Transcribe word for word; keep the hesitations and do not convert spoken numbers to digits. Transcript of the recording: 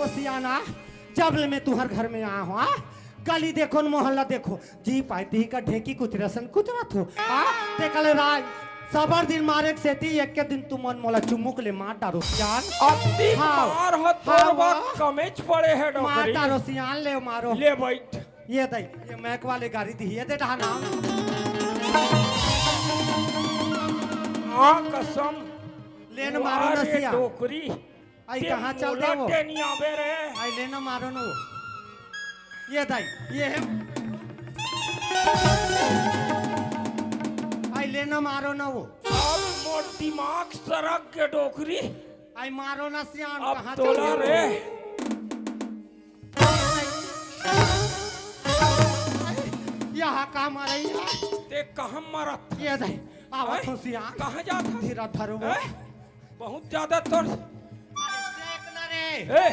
सियान, जब ले मैं तुहर घर में आया हूँ, आ? गली देखो न मोहल्ला देखो, जी पाती का ढेकी कुचरे असन कुचरत हो, आ? ते कले राय, सबर दिन मारे के सेती, एक के दिन तुमन मोला चुमुक ले मार डारो सियान। अतिक हाँ, मार ह तोर हाँ, बा वाह। कमेच पड़े हे मार डोकरी। डारो सियान, ले मारो। ले बैठ। ये दई, ये मैक वाले गाड़ी दी, ये दे डहाना। हाँ कसम। ले न मारो न वाह रे सियान। डोकरी। आई ते कहाँ चल मोला दे वो? टेनी आबे रे। आई ले न मारो न वो। ये दाई, ये है। आई ले न मारो न वो। अब मोर दिमाग सरक के डोकरी। आई मारो न सियान, अब कहाँ तोला चल दे रे। वो? यहाँ का मारे यार? ते कहाँ मारत? ये दाई, आवत हैं? हो सियान। कहाँ जात हस? धीरज धरो वो। हैं? बहुत ज्यादा तोर अरे, देख ना रे। ए,